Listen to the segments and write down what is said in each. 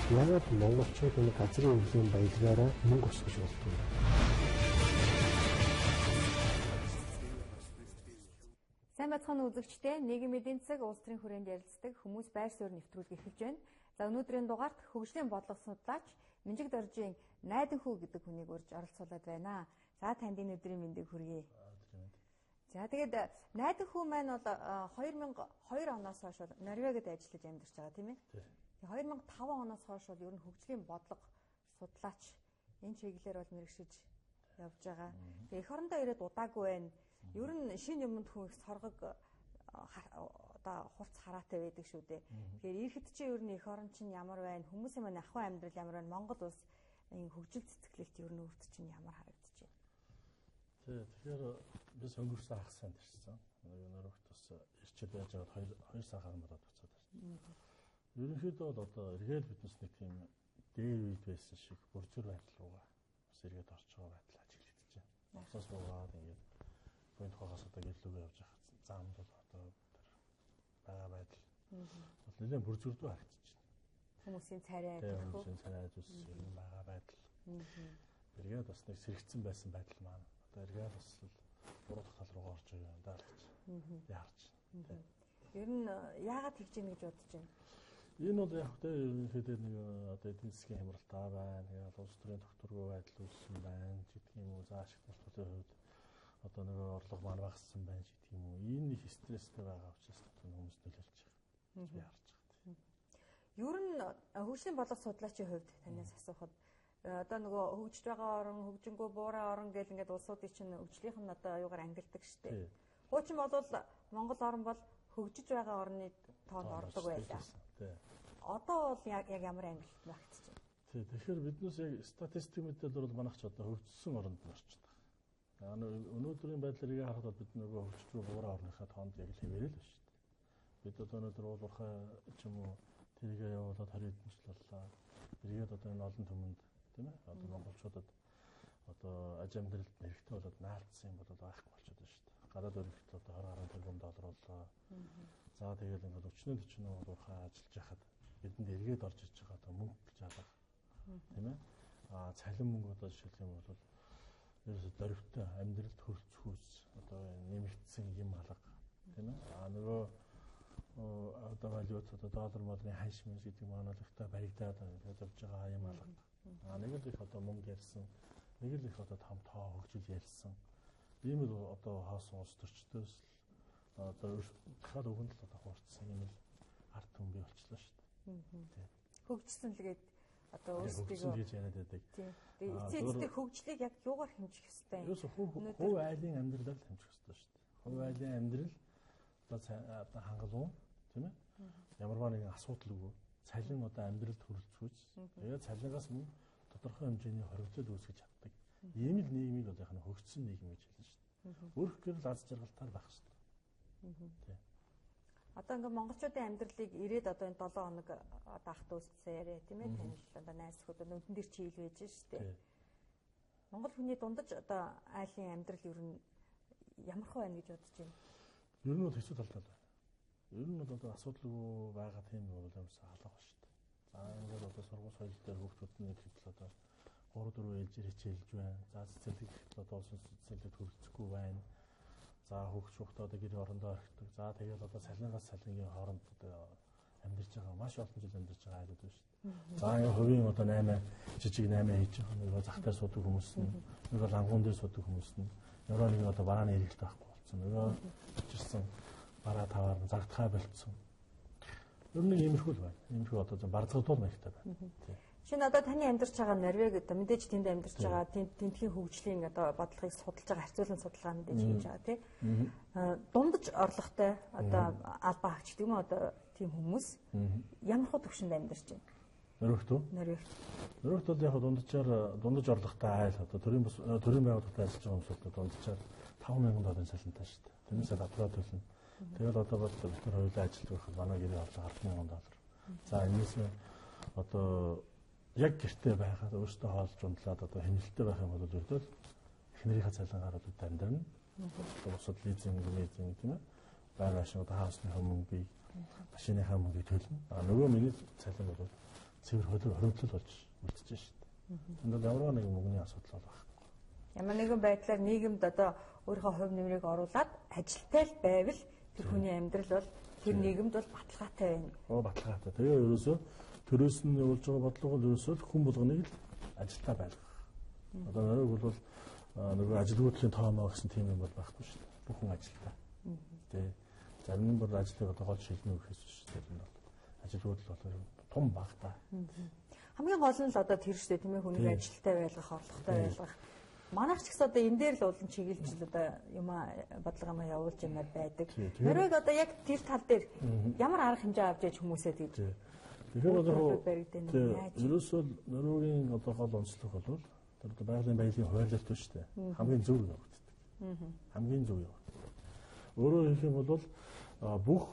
Яагаад монголчууд энэ газрын өвлийн баялгаараа мөнгө өсгөж болдгоо юм? Сайн байцгаана үзэгчдээ, нийгэм эдийн засаг улс төрийн хүрээнд ярилцдаг хүмүүс байр суурь нэвтрүүлэг эхэлж байна. За өнөөдрийн дугаарт хөгжлийн бодлого судлаач Минжиг Доржийн Найдан хүү гэдэг хүнийг урьж оролцуулаад байна. За танд энэ өдрийн мэндийг хүргэе. За тэгээд Найдан хүү маань бол 2002 оноос хойш Норвегид ажиллаж амьдарч байгаа, тийм ээ? 2005 оноос хойш бол ер нь хөгжлийн бодлого судлаач энэ чиглэлээр бол мэрэгшиж явж байгаа. Тэгээ эх орондоо ирээд удаагүй байна. Ер нь шинэ юмд хүн их соргог одоо хурц хараатай байдаг шүү дээ. Тэгэхээр ирэхэд чи ер нь эх орон чинь ямар байна? Хүмүүсийн маань ахуй амьдрал ямар байна? Монгол улс энэ хөгжил цэцгэлэлт ер нь өөрт чинь ямар харагдаж байна? Тий, тэгэхээр би өнгөрсөн хагас санд ирсэн. Норвегт бас ирчээд байж байгаад 2 сар гарan болоод буцаад ирсэн. Ерөнхийдөө бол одоо эргээл биднес нэг тийм дээр үед байсан шиг бүрзгэр байдал руугаа бас эргээд орж байгаа байдал ажиглагдаж байна. Офсоос буугаад ингээд буйн тухайгаас одоо гэрлүүгээ явж байгаа замд бол одоо тэр байгаа байдал бол нэлээд бүрзгэрдүү харагдаж байна. Хүмүүсийн царай хүмүүсийн царай зүс ер нь байгаа байдал. Эргээд бас нэг сэрэгцэн байсан байдал маань одоо эргээд бас буруу тал руугаа орж байгаа юм даа л гэж би харж байна. Ер нь яагаад тэгж ийн гэж бодож байна? Энэ бол яг тэ ерөнхийдөө нэг одоо эдийн засгийн хямралтай байна. Тэгээд улс төрийн тогтворгүй байдал үүссэн байна гэдэг юм уу. За ашиг төлөвийн хувьд одоо нөгөө орлого маань багассан байна гэдэг юм уу. Энэ их стресстэй байгаа учраас хүмүүс нөлөөлж байгаа. Би харж байгаа. Ер нь хөгжлийн бодлого судлаачийн хувьд танаас асуухад одоо нөгөө хөгжиж байгаа орон, хөгжингөө буурай орон гэл ингээд улсуудын чинь хөгжлийнх нь одоо юугаар ангилдаг штеп. Хуучин бол Монгол орн бол хөгжиж байгаа орны тоонд ордог байлаа. Одоо бол яг ямар ангилалт багтж байна? Тий, тэгэхээр биднээс яг статистик мэдээлэл бол манайх ч одоо хөгжсөн оронд нь орчод байгаа. Өнөөдрийн байдлаар яг харахад бид нөгөө хөгжиж буй буурай орныхаа тоонд яг л хэвээрэл байна шүү дээ. Бид одоо өнөөдөр уулуурхай ч юм уу тэрийгээ явуулаад 20 хэдэн жил боллоо. Эргээд одоо энэ олон түмэнд, тийм ээ, одоо монголчуудад одоо аж амьдралд хэрэгтэй болоод наалдсан юм бол байхгүй болчиход байна шүү дээ. Гадаад өргөлт одоо 20 гаруй тэрбум доллар боллоо. За тэгэл ингээд өчнөө төчнөө уулуурхай ажиллаж байхад бидэнд эргээд орж иж байгаа одоо мөнгө гэж алга, тийм ээ. А цалин мөнгө одоо жишээлх юм бол ерөөсө дөрвтэй амьдралд хөрөлцөхүүс одоо нэмэгдсэн юм алга, тийм ээ. А нөгөө одоо валют одоо доллар молын ханш мэнс гэдэг маань бол ихтэй баригдаад ингээд явж байгаа юм алга. А нэг л их одоо мөнгө ярьсан, нэг л их одоо том тоо хөгжил ярьсан. Ийм л одоо хоосон улс төрчдөөс л одоо дахиад өгөн л одоо хуурцсан юм л ард түмэн бий болчлоо шүү дээ. Хөгжсөн л гээд одоо өөрсдийгөө гэж яриад байдаг. Тэгээ эцээ эцтэй хөгжлийг яг юугаар хэмжих ёстой юм? Ерөөсө хувь айлын амьдралаар л хэмжих ёстой шүү дээ. Хувь айлын амьдрал одоо хангалуун, тийм ээ? Ямарваа нэгэн асуудалгүй цалин одоо амьдралд хүрэлцүүц. Тэгээд цалингаас мөн тодорхой хэмжээний хоригдол үүсгэж чаддаг. Ийм л нийгмийг бол яг нь хөгжсөн нийгэм гэж хэлнэ шүү дээ. Өрх гэрэл аз жаргалтаар байх ёстой. Тий. Одоо ингээ монголчуудын амьдралыг ирээд одоо энэ 7 хоног одоо ах дүүсээ яриа, тийм ээ, танил одоо найз нөхөд нүдэн дээр чийл байж шүү дээ. Монгол хүний дундаж одоо айлын амьдрал ер нь ямархуу байна гэж бодож байна? Ер нь бол хэцүү талтай байна. Ер нь бол одоо асуудалгүй байгаа тийм бол юмсан алга ба шүү дээ. За ингээд одоо сургууль соёл дээр хүүхдүүд нь ихэд одоо 3 4 ээлжээр хичээлж байна. За цэцэрлэг ихэд одоо улсын цэцэрлэгт хүрэлцэхгүй байна. За хүүхд одоо гэр орондоо орхидог. За тэгэл одоо цалингаас цалингийн хооронд одоо амьдарч байгаа маш олон жил амьдарч байгаа айлууд байна шүү дээ. За ингээ хувийн одоо 8 жижиг 8 хийж байгаа нөгөө зах дээр суудаг хүмүүс нь, нөгөө лангуун дээр суудаг хүмүүс нь, нөгөө нэг одоо барааны хэрэгэлт байхгүй болсон. Нөгөө учирсан бараа таваар загдхаа болцсон. Ер нь иймэрхүү л байна. Иймэрхүү одоо барзгадуул маягтай байна. Тий. Шинэ одоо таны амьдарч байгаа Норвег одоо мэдээж тэнд амьдарч байгаа тентхийн хөгжлийн одоо бодлогыг судалж байгаа харьцуулан судалгаа мэдээж хийж байгаа, тий. Дундаж орлоготой одоо албан хаагч гэдэг юм уу одоо тийм хүмүүс ямар хуу төвшөнд амьдарч байна? Норвегт үү? Норвегт. Норвегт бол яг дундаж орлоготой айл одоо төрийн байгууллагад ажиллаж байгаа хүмүүс бол дунджаар 5,000 долларын цалинтай шүү дээ. Тэрнээсээ татвараа төлнө. Тэгэл одоо бол бид нар хоёулаа ажиллаж байхад манай гэрээ орлого 10,000 доллар. За энэс одоо яг гэртээ байхад өөртөө хоолж унтлаад одоо хэмнэлттэй байх юм бол ердөө эхнэрийнхээ цалингаар бол амьдрна. Одоо бусад лизинг, лизинг тийм ээ. Байр байшин одоо хаусныхаа мөнгийг, машиныхаа мөнгийг төлнө. А нөгөө миний цалин бол цэвэр хоримтлал болж үлдэж шүү дээ. Энд бол ямар нэгэн мөнгөний асуудал бол байхгүй. Ямар нэгэн байдлаар нийгэмд одоо өөрийнхөө хувь нэмрийг оруулаад ажилтай л байвал тэр хүний амьдрал бол тэр нийгэмд бол баталгаатай байна. Оо баталгаатай. Тэгээ ерөөсөө төрөөс нь явуулж байгаа бодлого бол ерөөсөө хүн болгоныг л ажилтаа байлгах. Одоо нөрөг бол нөгөө ажилгүйдлийн тоомоо гэсэн тийм юм бол байхгүй шүү дээ. Бүх хүн ажилтаа. Тэ. Зарим нь бол ажлыг одоо гол шилнэ гэхээс биш дээ. Энэ бол ажилгүйдэл болохоор том багтаа. Хамгийн гол нь л одоо тэр шүү дээ, тийм ээ, хүнийг ажилтаа байлгах, орлоготой байлгах. Манайх ч гэсэн одоо энэ дээр л улам чиглэж л одоо юм бодлого юм явуулж юмар байдаг. Норвег одоо яг тэр тал дээр ямар арга хэмжээ авч яж хүмүүсээ тэгж. Тэгэхээр бол ерөөсөө Норвегийн одоо гол онцлог бол тэр одоо байгалийн баялагын хуваарлалт шүү дээ. Хамгийн зөв явагддаг. Хамгийн зөв явагддаг. Өөрөөр хэлэх юм бол бүх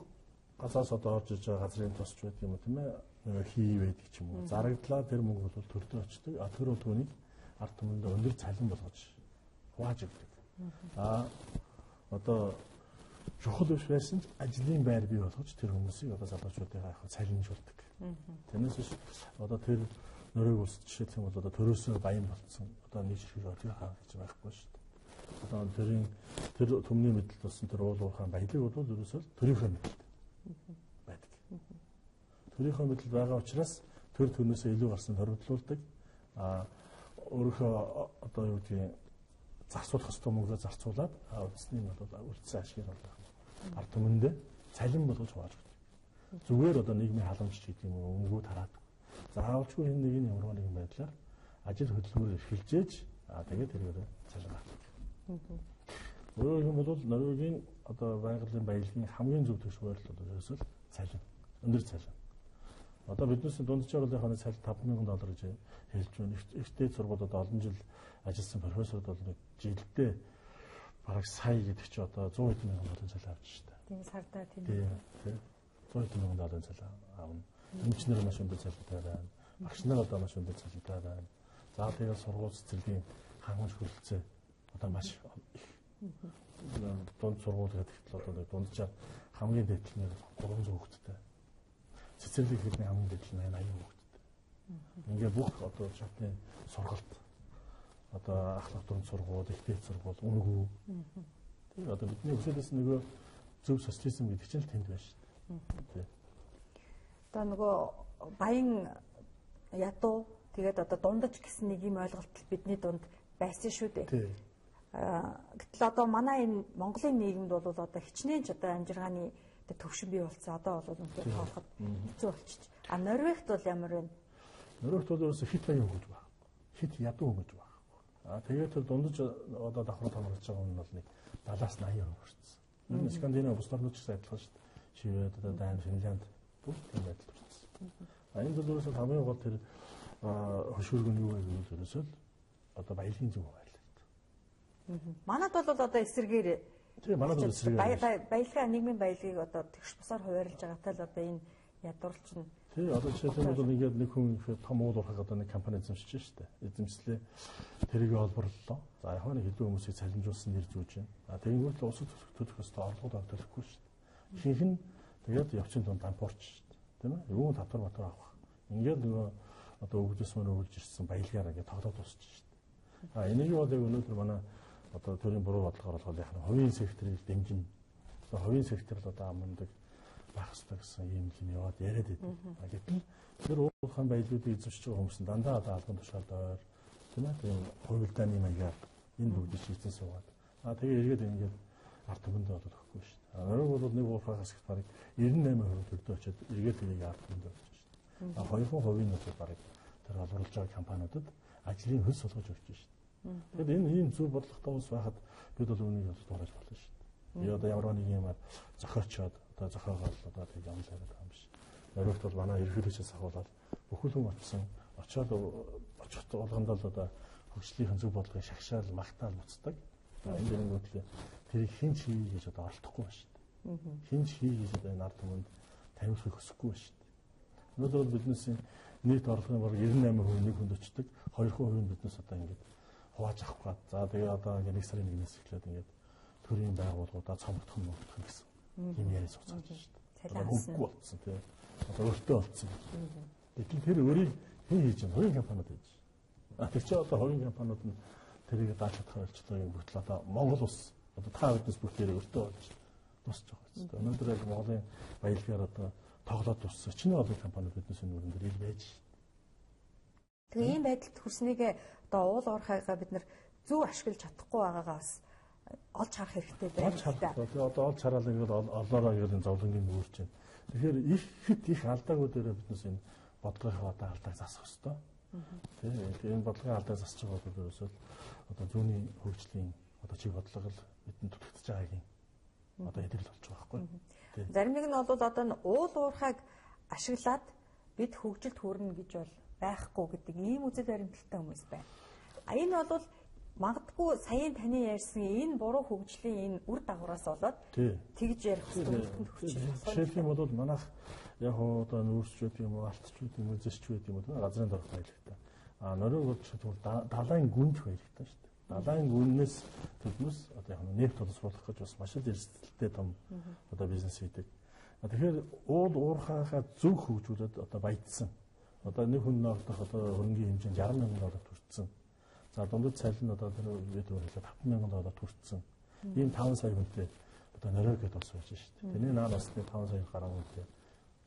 газраас одоо орж иж байгаа газрын тусч байдаг юм уу тийм ээ, нөгөө хий байдаг ч юм уу. Зарагдлаа тэр мөнгө бол төрдөө очдог. А тэр бол түүнийг ард түмэндээ өндөр цалин болгож хувааж өгдөг. А одоо чухал биш байсан ч ажлын байр бий болгож тэр хүмүүсийг одоо залуучуудыгаа яг цалинжуулдаг. Тэрнээс биш одоо тэр Норвег улс жишээлх юм бол одоо төрөөсөө баян болцсон одоо нэг ширхэг олигарх гэж байхгүй шүү дээ. Одоо тэрийн тэр түмний мэдлэлд болсон тэр уул уурхайн баялаг бол ерөөсөө төрийнхөө мэдлэлд байдаг. Төрийнхөө мэдлэл байгаа учраас төр төрнөөсөө илүү гарсан хоригдлуулдаг. А өөрийнхөө одоо юу гэдгийг зарцуулах ёстой мөнгөө зарцуулаад үлдсэний нь бол үлдсэн ашгийг бол ард түмэндээ цалин болгож хувааж өгдөг. Зүгээр одоо нийгмийн халамж гэдэг юм уу өнгөө тараадаг. Заавалчгүй энэ нэг нь ямар нэгэн байдлаар ажил хөдөлмөр эрхэлжээж тэгээд тэргээр цалин гаргадаг. Өөрөөр хэлбэл бол Норвегийн одоо байгалийн баялагын хамгийн зөв төвш хуваарлал бол ерөөсөө цалин, өндөр цалин. Одоо биднээс дунджаар бол яг цалин $5,000 гэж хэлж байна. Ихтэй сургууль одоо олон жил ажилласан профессорууд бол нэг жилдээ бараг сая гэдэг чи одоо 100 хэдэн мянган долларын цалин авч штэ. Тийм сардаа тийм. Тийм. 100 хэдэн мянган долларын цалин авна. Эмчнэр маш өндөр цалинтай байна. Багш нар одоо маш өндөр цалинтай байна. За тэгээд сургууль цэцэрлэгийн хангамж хүрэлцээ одоо маш их. Дунд сургууль гэдэгт л одоо дунджаар хамгийн дээд нь 300 хүүхэдтэй. Цэцэрлэг хэлний хамгийн дээд нь 80 хүүхэдтэй. Ингээ бүх одоо шатны сургалт одоо ахлах дунд сургууль, их дээд сургууль, үнэгүй. Тэгээ одоо бидний өсөлөөс нөгөө зөв социализм гэдэг чинь л тэнд байна шүү дээ. Одоо нөгөө баян ядуу тэгээд одоо дундаж гэсэн нэг юм ойлголт бидний дунд байсан шүү дээ. Гэтэл одоо манай энэ Монголын нийгэмд бол одоо хичнээн ч одоо амжиргааны төвшин бий болсон. Одоо бол үнэхээр тооход хэцүү болчих. А Норвегт бол ямар вэ? Норвегт бол ерөөсөө хит баян хүн гэж байхгүй. Хит ядуу хүн гэж байхгүй. А тэгээд тэр дундаж одоо давхар томруулж байгаа хүн бол нэг 70-аас 80% хүрсэн. Ер нь Скандинав бус орнууд ч гэсэн адилхан шүү дээ. Швед, одоо Дани, Финлянд бүгд тийм байдалд хүрсэн. А энэ бол ерөөсөө хамгийн гол тэр хөшүүрэг нь юу вэ гэвэл ерөөсөө л одоо баялагын зөв хуваарлалт. Манад бол одоо эсэргээр тийм манад бол эсэргээр баялгаа нийгмийн баялагыг одоо тэгш бусаар хуваарлаж байгаатай л одоо энэ ядуурлч нь. Тийм одоо жишээлбэл бол ингээд нэг хүн том уул уурхайг одоо нэг компани эзэмшиж штэ. Эзэмшлээ тэрийг олборлолоо. За яг нэг хэдэн хүмүүсийг цалинжуулсан нэр зүүж байна. А тэгэнгүүт л улсад төлөх ёстой орлогод төлөхгүй штэ. Ихэнх нь тэгээд явцын дунд дампуурч штэ. Тийм ээ? Юу татвар матвар авах. Ингээд нөгөө одоо өгдөөс мөн өгүүлж ирсэн баялагаар ингээд тоглоод дуусч штэ. А энийг бол яг өнөөдөр манай одоо төрийн буруу бодлогоор бол яг нь хувийн секторыг дэмжин. Одоо хувийн сектор л одоо амандаг байх ёстой гэсэн ийм юм яваад яриад байдаг. Гэтэл тэр уурхайн баялгуудыг эзэмшиж байгаа хүмүүс нь дандаа одоо албан тушаалд ойр тийм ээ тийм хувилдааны маягаар энэ бүгдийг шийдсэн суугаад. А тэгээ эргээд ингээд ард түмэндээ бол өгөхгүй шүү дээ. Норвег бол нэг уурхайгаас их бараг 98% төрдөө очиод эргээд тэрийг ард түмэндээ өгч шүү дээ. А 2% нь бол бараг тэр олруулж байгаа компаниудад ажлын хөлс сулгаж өгч шүү дээ. Тэгэхээр энэ ийм зөв бодлоготой улс байхад бид бол үүнийг бол дуурайж болно шүү дээ. Би одоо ямар нэг юмар зохиочоод одоо зохиогоол одоо тэг ямлаа гэдэг юм биш. Норвегт бол манай ерөнхийлөгчөөс ахуулаад бүхэл хүн очсон. Очоод очих болгондоо л одоо хөгжлийнхэн зөв бодлогыг шагшаал магтаал буцдаг. Энэ дэрэнгүүтлээ тэрийг хэн ч хий гэж одоо оролдохгүй байна шүү дээ. Хэн ч хий гэж одоо энэ ард түмэнд таниулахыг хүсэхгүй байна шүү дээ. Өнөөдөр бол биднээс нийт орлогын бараг 98% нэг хүнд өчтдөг. 2% нь биднээс одоо ингэж хувааж авах гээд. За тэгээ одоо ингээд 1 сарын 1-ээс эхлээд ингээд төрийн байгууллагуудаа цомгдох нь мөгдөх гэсэн юм яриа сууцгааж шүү дээ. Хөнгөгүй болцсон тийм. Одоо өртөө болцсон. Гэтэл тэр өрийг хэн хийж байна? Хувийн компаниуд хийж. А тэр чинь одоо хувийн компаниуд нь тэрийг дааж чадах болчлоо юм хүртэл одоо Монгол улс одоо та биднес бүгдээрээ өртөө болж дуусч байгаа юм. Өнөөдөр яг Монголын баялагаар одоо тоглоод дууссан. Чиний олон компаниуд биднес энэ өрн дээр ил байж. Тэгээ ийм байдалд хүрснийг одоо уул уурхайгаа бид нар зөв ашиглаж чадахгүй байгаагаа бас олж харах хэрэгтэй байна. Олж харах. Тэгээ одоо олж хараал ингээд олоороо ингээд зовлонгийн мөрч байна. Тэгэхээр их хит их алдаагууд дээр биднес энэ бодлогын одоо алдааг засах ёстой. Тэ энэ бодлогын алдааг засаж байгаа бол ерөөсөө одоо зүүнний хөгжлийн одоо чиг бодлого л бидэнд түтгэж байгаагийн одоо илрэл болж байгаа байхгүй. Зарим нэг нь бол одоо энэ уул уурхайг ашиглаад бид хөгжилд хүрнэ гэж бол байхгүй гэдэг ийм үзэл баримталтай хүмүүс байна. А энэ бол магадгүй саяын таны ярьсан энэ буруу хөгжлийн энэ үр дагавраас болоод тэгж ярих хэрэгтэй хөгжил. Жишээлх юм бол манайх яг одоо нүүрсч байдаг юм уу, алтч байдаг юм уу, зэсч байдаг юм уу, газрын дорх баялагтай. А норвег бол жишээлбэл далайн гүнж баялагтай шүү дээ. Далайн гүннээс төлмөс одоо яг нефть боловсруулах гэж бас маш их эрсдэлтэй том одоо бизнес хийдэг. Тэгэхээр уул уурхайгаа зөв хөгжүүлээд одоо баяжсан. Одоо нэг хүн ногдох одоо хөрөнгийн хэмжээнд 60 мянган долларт хүрсэн. За дундад цалин нь одоо тэр үед хэлээ 5 мянган долларт хүрсэн. Ийм 5 сая хүнтэй одоо Норвег гэдээ улс байж шүү дээ. Тэрний наа бас нэг 5 сая гаруй хүнтэй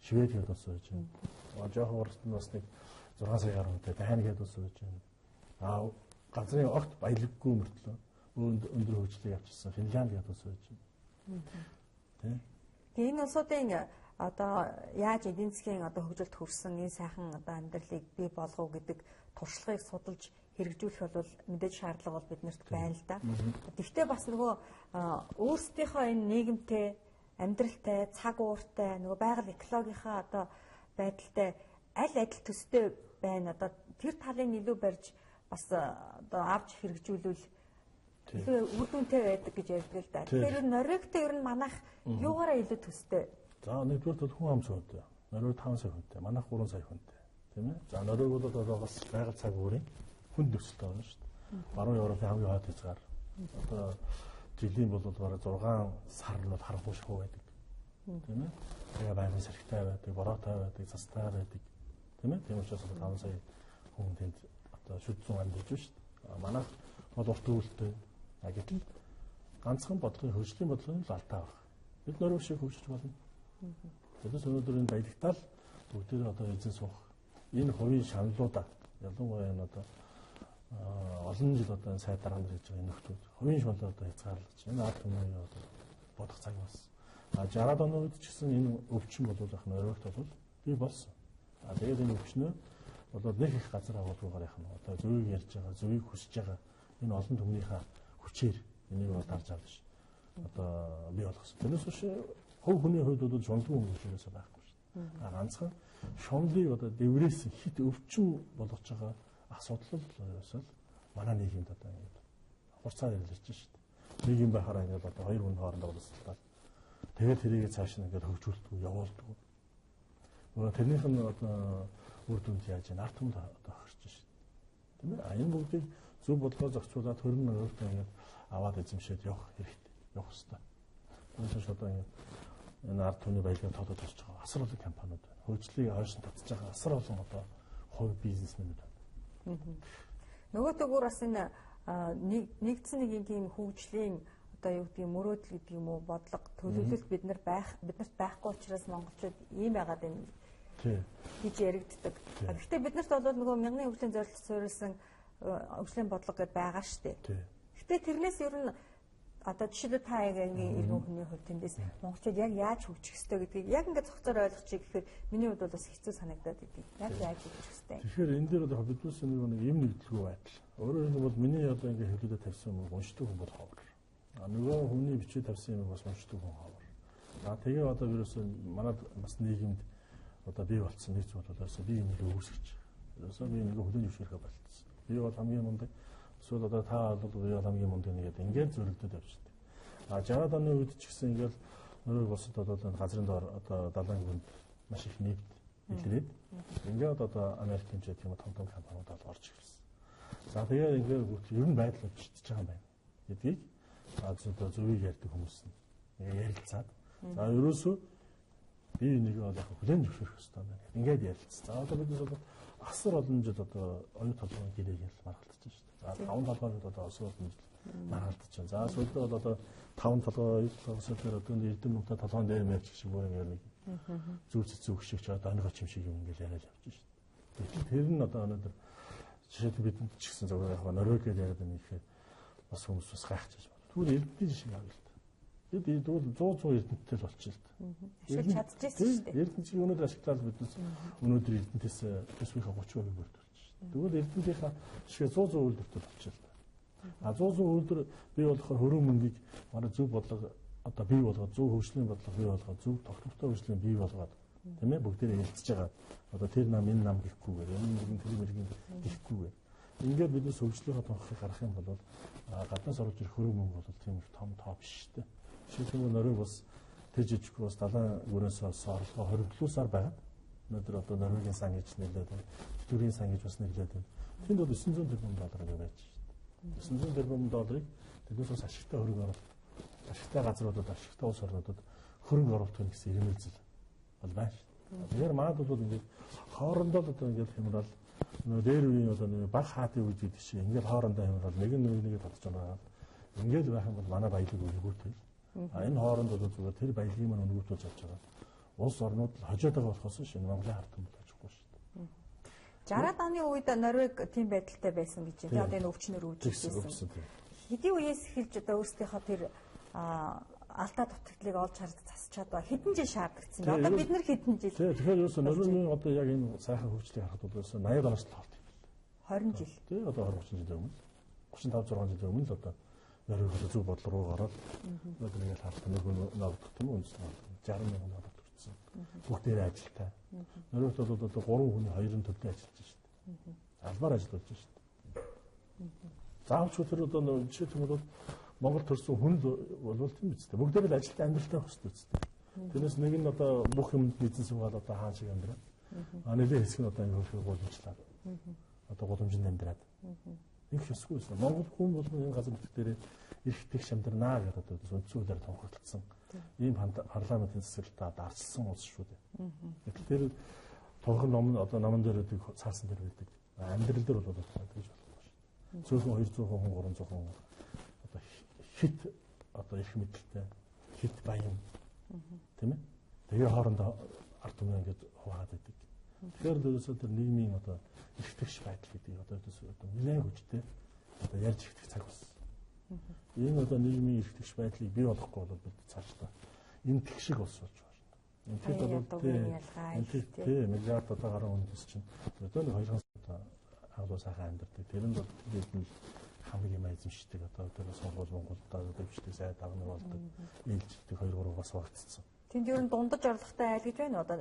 Швед гэдээ улс байж байна. Жохон урт нь бас нэг 6 сая гаруй хүнтэй Дани гэдээ улс байж байна. А газрын огт баялаггүй мөртлөө өндөр хөгжлийг авчирсан Финлянд гэдээ улс байж байна. Тэ. Тэгээ энэ улсуудын одоо яаж эдийн засгийн одоо хөгжилд хүрсэн энэ сайхан одоо амьдралыг бий болгов гэдэг туршлагыг судалж хэрэгжүүлэх бол мэдээж шаардлага бол биднэрт байна л да. Гэхдээ бас нөгөө өөрсдийнхөө энэ нийгэмтэй, амьдралтай, цаг ууртай, нөгөө байгаль экологийнхаа одоо байдалтай аль адил төстэй байна. Одоо тэр талыг илүү барьж бас одоо авч хэрэгжүүлвэл илүү үр дүнтэй байдаг гэж ярьдаг л да. Тэгэхээр Норвегтэй ер нь манайх юугаараа илүү төстэй? За нэгдүгээр бол хүн ам цөөнтэй. Норвег 5 сая хүнтэй, манайх 3 сая хүнтэй. Тийм ээ. За Норвег бол одоо бас байгаль цаг уурын хүнд нөхцөлтэй байна шүү дээ. Баруун Европын хамгийн хойд хязгаар. Одоо жилийн бол бараг 6 сар нь бол харанхуй шахуу байдаг. Тийм ээ. Тэгээ байнгын сэрхтэй байдаг, бороотой байдаг, цастай байдаг. Тийм ээ. Тийм учраас 5 сая хүн тэнд одоо шүд зүүн амьдарч байна шүү дээ. Манайх бол урт өвөлтэй. А гэтэл ганцхан бодлогын хөгжлийн бодлогын л алдаа баг. Бид Норвег шиг хөгжиж болно. Тэдээс өнөөдөр энэ баялагтаал бүгдээрээ одоо эзэн суух энэ хувийн шаналлуудаа ялангуяа энэ одоо олон жил одоо энэ сайд дарга нар хийж байгаа нөхдүүд хувийн шунлаа одоо хязгаарлаж энэ ард түмнийг одоо бодох цаг болсон. А 60-аад оны үед ч гэсэн энэ өвчин бол яг Норвегт бол бий болсон. А тэгээд энэ өвчнөө болоод нэг их газар агуулгуугаар яах нь одоо зөвийг ярьж байгаа, зөвийг хүсэж байгаа энэ олон түмнийхээ хүчээр энийг бол дарж авч одоо бий болгосон. Тэрнээс биш хувь хүний хувьд бол шуналгүй хүмүүс ерөөсөө байхгүй шүү дээ. А ганцхан шунлыг одоо дэврээс хит өвчин болгож байгаа асуудал л ерөөсөө манай нийгэмд одоо ингэж хурцаар ярилж шүү дээ. Нийгэм байхаараа ингэж одоо хоёр хүн хоорондоо уулзтал. Тэгээд тэрийг цааш нь ингэж хөгжүүлдэг, явуулдаг. Нөгөө тэрнийх нь одоо үр дүнд яаж ард түмэнд одоо хөрч шүү дээ. Тийм ээ. А энэ бүгдийг зөв бодлогоо зохицуулаад хөрөн өөртөө ингэж аваад эзэмшээд явах хэрэгтэй. Явах ёстой. Түүнээс одоо ингэж энэ ард түмний баялагаар тоглож орж байгаа асар олон компаниуд байна. Хөгжлийг хойш нь татж байгаа асар олон одоо хувь бизнесмэнүүд байна. Нөгөө төгөр бас энэ нэгдсэн нэг юм тийм хөгжлийн одоо юу гэдгийг мөрөөдөл гэдэг юм уу бодлого төлөвлөлт бид нар байх биднэрт байхгүй учраас монголчууд ийм байгаад байна гэж яригддаг. Гэхдээ биднэрт бол нөгөө мянганы хөгжлийн зорилт суурилсан хөгжлийн бодлого гэдээ байгаа шүү дээ. Гэхдээ тэрнээс ер нь одоо жишээлбэл та яг ангийн иргэн хүний хувьд тэндээс монголчууд яг яаж хөгжих ёстой гэдгийг яг ингээд цогцоор ойлгочих гэхээр миний хувьд бол бас хэцүү санагдаад идэв. Яг яаж хөгжих ёстой. Тэгэхээр энэ дээр бол биднээс нэг юм нэгдэлгүй байдал. Өөрөөр хэлбэл миний одоо ингээд хэвлэлд тавьсан юм уншдаг хүн бол ховор. А нөгөө хүний бичиж тавьсан юм бас уншдаг хүн ховор. За тэгээ одоо ерөөсөө манад бас нийгэмд одоо бий болцсон нэг зүйл бол ерөөсөө би энийг үүсгэж. Ерөөсөө би энийг хүлээн зөвшөөрөхө болцсон. Би бол хамгийн мундаг. Эсвэл одоо та бол би бол хамгийн мундаг нэгэд ингээд зөрөлдөд явчихдаг. А 60-аад оны үед ч гэсэн ингээд Норвег улсад одоо газрын доор одоо далайн гүнд маш их нефть илрээд ингээд одоо Америк хэмжээ тийм том том компаниуд бол орж ирсэн. За тэгээд ингээд ер нь байдал өвчтөж байгаа юм байна гэдгийг одоо зөвийг ярьдаг хүмүүс нь ингээд ярилцаад за ерөөсөө Бие бинийгээ бол яг хүлээн зөвшөөрөх ёстой байна. Ингээд ярилцсан. За одоо биднес бол асар олон жил одоо оюу толгойн гэрээг л маргалдаж байна шүү дээ. За таван толгойн одоо асар олон жил маргалдаж байна. За сүүлдээ бол одоо таван толгой оюу толгой дээр одоо эрдэм нутаа толгойн дээр мэрч шиг бүр ингээд нэг зүг цэцэг шиг ч одоо онгоч юм шиг юм ингээд яриад явж шүү дээ. Гэтэл тэр нь одоо өнөөдөр жишээлбэл бидэнд ч гэсэн зөвхөн яг Норвегээр яриад байна гэхээр бас хүмүүс бас гайхчихж байна. Тэгвэл эрдэнтийн жишээ авъя л та. Бид тэгвэл 100 эрдэнттэй л болчих л та. Ашиглаж чадчихсан шүү дээ. Эрдэнт чиг өнөөдөр ашиглаад биднес өнөөдөр эрдэнтээс төсвийнхээ 30% бүрдүүлж шүү дээ. Тэгвэл эрдэнтийнхаа жишээ 100 үйлдвэртэй болчих л та. А 100 үйлдвэр бий болохоор хөрөн мөнгийг манай зөв бодлого одоо бий болгоод зөв хөгжлийн бодлого бий болгоод зөв тогтвортой хөгжлийн бий болгоод тийм ээ бүгдээрээ хэлцэж байгаа. Одоо тэр нам энэ нам гэхгүйгээр энэ мөргөн тэр мөргөн гэхгүйгээр ингээд биднес хөгжлийнхаа тонхыг гаргах юм бол гаднаас орж ирэх хөрөнгө мөнгө бол тийм их том тоо биш шүү дээ. Жишээлбэл Норвег бас тэр жижиггүй бас далайн гүрээс орлогоо хоригдлуусаар байгаад өнөөдөр одоо Норвегийн сан гэж нэрлээд байна. Тэтгэврийн сан гэж бас нэрлээд байна. Тэнд бол 900 тэрбум доллар байж шүү дээ. 900 тэрбум долларыг тэднээс бас ашигтай хөрөнгө оруулалт, ашигтай газруудад, ашигтай улс орнуудад хөрөнгө оруулалт хийнэ гэсэн ирмэлзэл бол байна шүү дээ. Тэгэхээр манад бол ингээд хоорондоо л одоо ингээд хямрал нөө дээр үеийн одоо нэг баг хаатын үед гэдэг шиг ингээд хоорондоо хямрал нэг нь нэг нэгэ татж байгаа. Ингээд байх юм бол манай баялаг өнгөртэй. А энэ хооронд бол зүгээр тэр баялагын маань өнгөртүүлж авч байгаа. Улс орнууд л хожоод байгаа болохоос шинэ Монголын ард түмэн хожихгүй шүү дээ. 60-аад оны үед Норвег тийм байдалтай байсан гэж байна. Одоо энэ өвчнөр өвжижсэн. Хэдийн үеэс эхэлж одоо өөрсдийнхөө тэр алдаа дутагдлыг олж харж засч чадваа хэдэн жил шаардлагатай бэ? Одоо бид нар хэдэн жил? Тэгэхээр ерөөсөө Норвегийн одоо яг энэ сайхан хөгжлийг харахад бол ерөөсөө 80-аад оноос л тоолт юм байна. 20 жил. Тий, одоо 20 30 жилийн өмнө 35 6 жилийн өмнө л одоо Норвег одоо зөв бодлого руу гараад одоо нэг л харах нэг ногдох юм үндэстэн 60 мянган доллар төрсөн. Бүгдээрээ ажилтай. Норвегт бол одоо 3 хүний 2 нь төлдөө ажиллаж шүү дээ. Албаар ажиллаж шүү дээ. Заавч тэр одоо жишээ нь Монгол төрсөн хүн бол тийм биз дээ. Бүгдээр л ажилтай амьдралтай байх хэрэгтэй биз дээ. Тэрнээс нэг нь одоо бүх юмд эзэн суугаад одоо хаан шиг амьдраад. А нэлээ хэсэг нь одоо ингэ хөрхөө гудамжлаад. Одоо гудамжинд амьдраад. Ингэх ёсгүй байсан. Монгол хүн болгон энэ газар нутаг дээр эрх тэгш амьдрнаа гэдэг одоо үндсэн хуулиар тунхаглагдсан. Ийм парламентын засаглалтаа дарчилсан улс шүү дээ. Гэтэл тэр тунхан ном одоо номон дээр байдаг цаасан дээр байдаг. Амьдрал дээр бол тэгж болохгүй шүү. Цөөхөн 200 хүн 300 хүн одоо хит одоо эрх мэдэлтэй хит баян тийм ээ. Тэгээ хоорондоо ард түмэн ингэж хуваагаад байдаг. Тэгэхээр л ерөөсөө тэр нийгмийн одоо эрх тэгш байдал гэдэг одоо ерөөсөө одоо нэлээд хүчтэй одоо ярьж ихтгэх цаг болсон. Энэ одоо нийгмийн эрх тэгш байдлыг бий болохгүй бол бид цаашдаа энэ тэгшиг улс болж байна. Энэ тэр бол тий миллиард одоо гаруй үндэс чинь одоо нэг 2 одоо агуу сайхан амьдардаг. Тэр нь бол тэр нь хамгийн юм эзэмшдэг одоо тэр сургууль Монголдоо дэвшдэг сайд агнар болдог ээлжлдэг 2 3 бас хуваагдсан. Тэнд ер нь дундаж орлоготой айл гэж байна. Одоо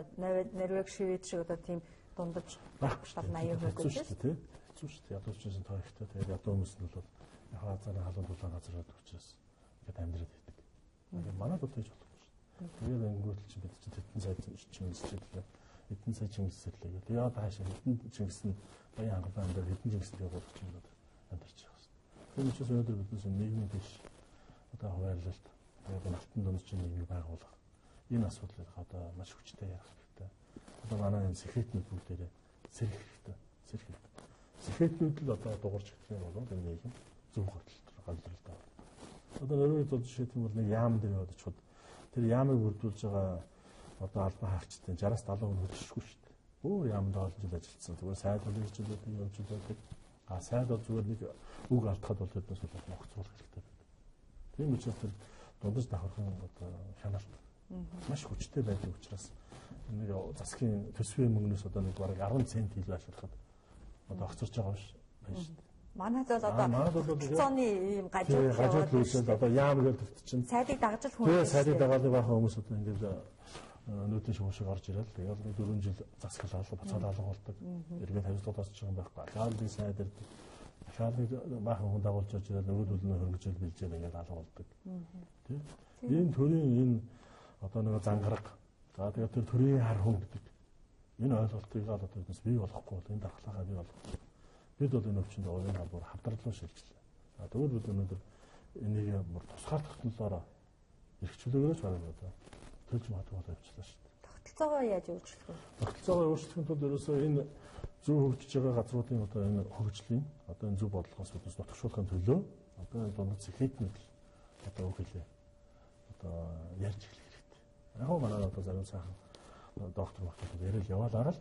Норвег, Швед шиг одоо тийм дундаж байхгүй шүү дээ. 80% гэж шүү дээ. Хэцүү шүү дээ. Ядуу ч тоо ихтэй. Тэгээд ядуу хүмүүс нь бол яг хазааны халуун дулаан газар байдаг учраас ингээд амьдраад байдаг. Тэгээд манад бол тэгж болохгүй шүү дээ. Тэгээд өнгөрөл чинь бид чинь тэдэн сая чингисчлээ. Эдэн сая чингисэрлээ гэдэг. Тэгээд одоо хаашаа хэдэн чингис нь баян хангалуун амьдрал хэдэн чингис тэгээ гурван чинь амьдарч байгаа шүү дээ. Тийм учраас өнөөдөр биднес нийгмийн дэш одоо хуваарлалт тэгээд алтан дундчийн нийгмийг байгуулах энэ асуудлыг одоо маш хүчтэй ярих хэрэгтэй. Одоо манай энэ сэхэтнүүд бүгдээрээ сэрэх хэрэгтэй. Сэрэх хэрэгтэй. Сэхэтнүүд л одоо дуурч гэх юм бол энэ нийгэм зөв голдролтой байна. Одоо Норвегид бол жишээ нь бол нэг яам дээр яваад очиход тэр яамыг бүрдүүлж байгаа одоо албан хаагчдын 60-аас 70% нь хөдөлшгүй шүү дээ. Өөр яамд олон жил ажилласан. Зүгээр сайд бол хийж байдаг, явж байдаг. А сайд бол зүгээр нэг үг алдахад бол тэднээс бол ногцуулах хэрэгтэй байдаг. Тийм учраас тэр дундаж давхархан одоо хяналт маш хүчтэй байдаг учраас нэг засгийн төсвийн мөнгнөөс одоо нэг бараг 10 цент илүү ашиглахад одоо огцорч байгаа биш байна шүү дээ. Манайд бол одоо зооны ийм гажууд үүсэл одоо яам гэж төрт чинь сайдыг дагаж л хүн. Сайдыг дагаад баахан хүмүүс одоо ингээд нүүдийн шугам шиг орж ирэл тэгэл нэг 4 жил засаглал буцаад алга болдог. Эргээд хариуцлага тооцож байгаа юм байхгүй. Ахаалыг сайд ирдэг. Ахаалыг баахан хүн дагуулж орж ирэл нөгөөдөл нь хөрөнгөжөл бэлжээл ингээд алга болдог. Тэ? Энэ төрийн энэ одоо нэг зангараг. За тэгээд тэр төрийн хар хүн гэдэг энэ ойлголтыг л одоо биднес бий болохгүй бол энэ дархлаагаа бий болохгүй. Бид бол энэ өвчнөд уян хабуур хавдарлуу шилжлээ. За тэгвэл бид өнөөдөр энийг бүр тусгаар тогтнолоороо эрх чөлөөгөөс бараг одоо төлж магадгүй болоо явчихлаа шүү дээ. Тогтолцоогоо яаж өөрчлөх вэ? Тогтолцоогоо өөрчлөхийн тулд ерөөсөө энэ зөв хөгжиж байгаа газруудын одоо энэ хөгжлийн одоо энэ зөв бодлогоос биднес нутагшуулахын төлөө одоо энэ дундад элитнүүд одоо үг хэлээ. Одоо ярьж эхлэх хэрэгтэй. Яг гоо манай одоо зарим сайхан доктор мохтод яриад яваалаа л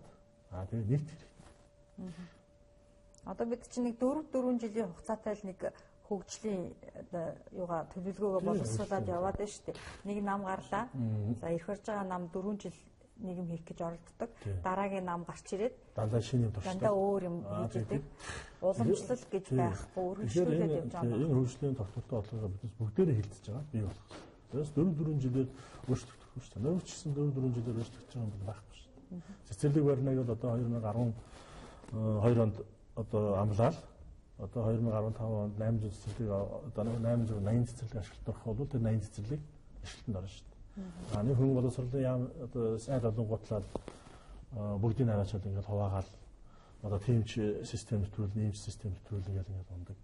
аа тэгээ нэгт хэрэгтэй. Одоо бид чинь нэг 4 жилийн хугацаатай л нэг хөгжлийн одоо юугаа төлөвлөгөөгөө боловсруулад яваад байна шүү дээ. Нэг нам гарлаа. За ирэх барж байгаа нам 4 жил нэг юм хийх гэж оролддог. Дараагийн нам гарч ирээд дандаа шинэ юм туршдаг. Дандаа өөр юм хийж идэг. Уламжлал гэж байхгүй, өргөжлүүлээд явж байгаа. Энэ хөгжлийн тогтвортой бодлогоо биднес бүгдээрээ хилцэж байгаа бий болох. Тэрээс 4 жилээр өөрчлөгдөх шүү дээ. Нөрвч гэсэн 4 жилээр өөрчлөгдөж байгаа юм байхгүй шүү дээ. Цэцэрлэг барьнаг бол одоо 2012 онд одоо амлаад одоо 2015 онд 800 цэцэрлэг одоо 880 цэцэрлэг ашиглалт орох бол тэр 80 цэцэрлэг ашиглалтанд орно шүү дээ. А нэг хүн боловсролын яам одоо сайд олонгуутлаад бүгдийг хараачвал ингээд хуваагаал одоо тиймч систем нэвтрүүлнэ, иймч систем нэвтрүүлнэ гэл ингээд ундаг.